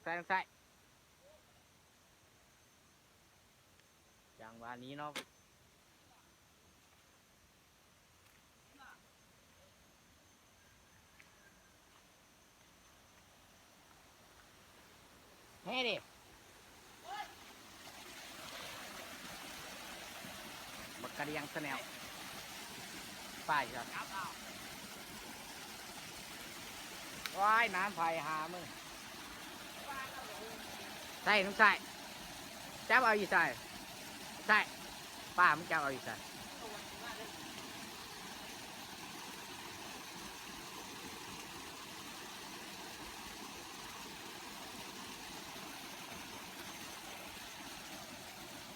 ຊ້າຍ ທາງຊ້າຍ ຈັງຫວະນີ້ເນາະ ແຮ່ເດ້ ບັກກະດຽງຊາແນລ ໄປຊະ ວ້າຍ ນ້ຳໄຜຫາມຶງ ໃສ່ ນ້ອງຊາຍ ຈັບເອົາຢູ່ໃສ ໃສ່ ປ້າ ມຶງຈັບເອົາຢູ່ໃສ?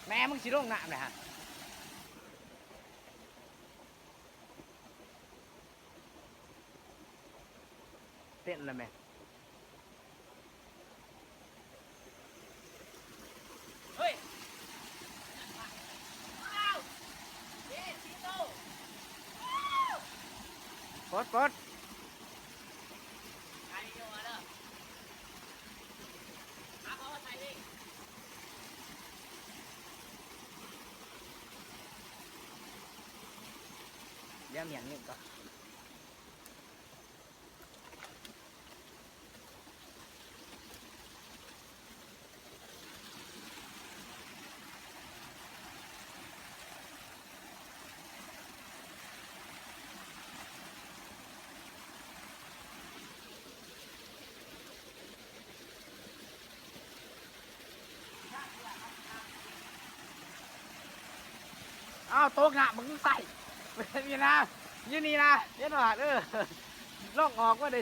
ແມ່ ມຶງຊິລົງນ້ຳແລ້ວຫັ້ນ ເຕັ້ນແລ້ວແມ່. ປົດ ປົດ ດຽວໝຽນນີ້ກ່ອນ. ອ້າວ ຕົກນະ ມຶງໃສ່ ຢູ່ນະ ຢູ່ນີ້ນະ ເຫັນບໍ່ ເອີ ລອງອອກມາເດ້.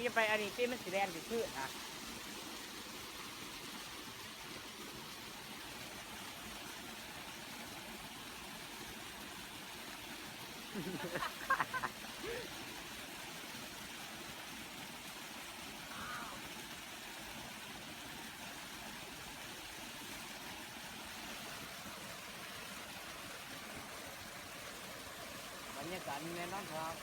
ມຶງຢ່າໄປອັນນີ້ຕິ ມັນຊິແລ່ນໄປພືດນະ. ບັນຍາກາດແນ່ນອນຄັບ.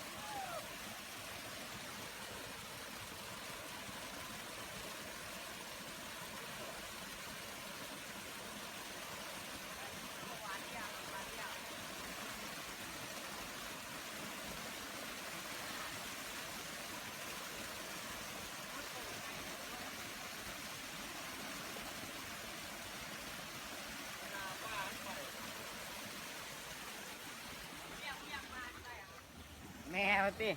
ແມ່ວ່າຕິ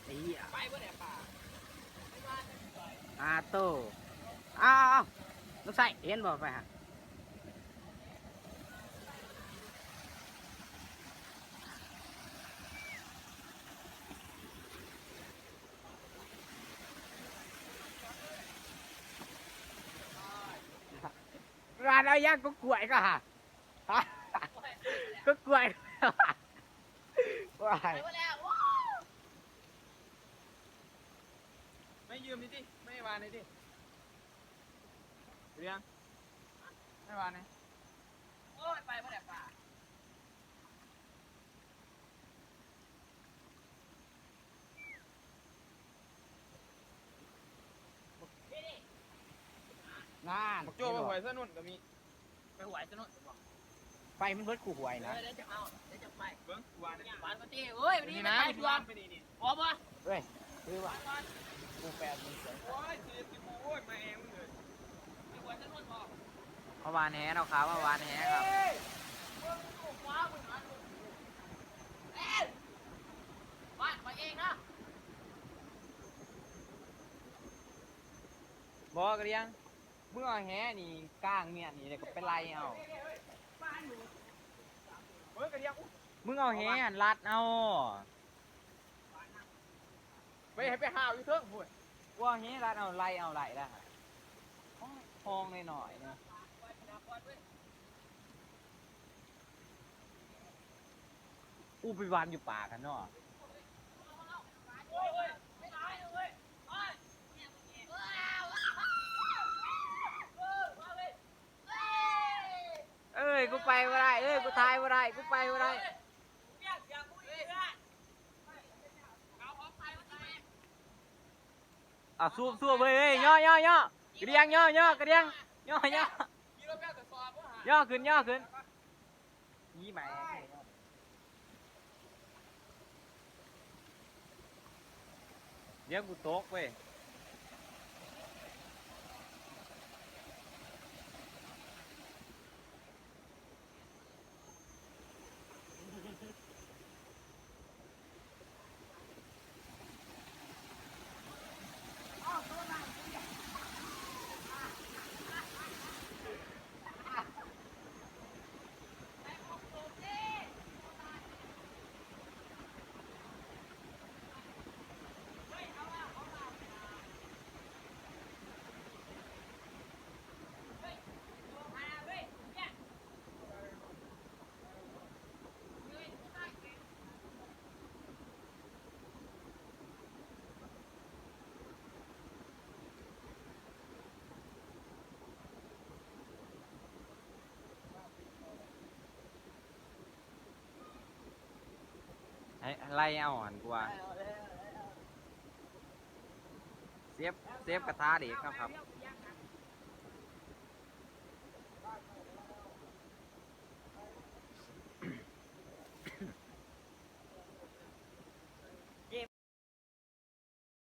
ໄອ້ເຫຍ ໄປບໍ່ໄດ້ປາ ຫ້າໂຕ ອ້າວ ນ້ອງໄຊ ເຫັນບໍ່ ໄປຫາ ຫວ່ານເອົາຫຍັງ ກົກກ້ວຍກໍຫາ ກໍກ້ວຍ ວ້າຍ ມາຢືມນີ້ຕິ ມາຫວ່ານນີ້ຕິ ເລື່ອງ ມາຫວ່ານນີ້ ໂອ້ຍ ໄປບໍ່ໄດ້ປາ. ນັ້ນ ບັກໂຈ້ ເຫັນບໍ່ ໄປຫວຍຊະໜຸ່ນກໍມີ ໄປຫວຍຊະໜຸ່ນບໍ່ ໄປມັນເບິດຄູ່ຫວຍນະ ເອີ ດຽວຈະເອົາ ດຽວຈະໄປ ເບິ່ງຫວານ ຫວານກວ່າຕິ ເອີຍ ນີ້ນະ ໄປດວງ ໄປນີ້ນີ້ ພໍບໍ່ ເອີຍ ຄືວ່າ ກູແປດ ໂອ້ຍ ຊິເຮັດຊິກູ ໂອ້ຍ ມາແຮງເລີຍ ໄປຫວຍຊະໜຸ່ນບໍ່ ມາຫວ່ານແຫເນາະ ຂາມມາຫວ່ານແຫຄັບ ເອີຍ ເບິ່ງລູກຂວາເບິ່ງ ເອີຍ ບ້ານຂ້ອຍເອງນະ ບໍ່ກະດຽງ ມຶງເອົາແຫນີ້ກາງມຽນນີ້ ແລ້ວກໍໄປໄລ່ເອົາ ເບິ່ງກະດຽງ ມຶງເອົາແຫຫັ້ນລັດເອົາ ໄປໃຫ້ໄປຫາວຢູ່ເທິງພຸ້ນ ວ່າເຮລັດເອົາໄລ່ເອົາໄລ່ລະ ຫ້ອງນ້ອຍໆນະ. ອູ້ ໄປຫວ່ານຢູ່ປ່າກັນເນາະ. ເອີຍ ກູໄປບໍ່ໄດ້ ເອີຍ ກູຖ່າຍບໍ່ໄດ້ ກູໄປບໍ່ໄດ້. ອ່າ ສູບໆ ເວີຍ ເອີຍ ຍໍໆໆ ກະດຽງ ຍໍໆ ກະດຽງ ຍໍໆ ຍໍຂຶ້ນ ຍໍຂຶ້ນ. ດຽວກູຕົກເວີຍ. ໃຫ້ໄລ່ເອົາຫັ້ນກວ່າ ເຊບ ເຊບກະທະເດັກເນາະຄັບ.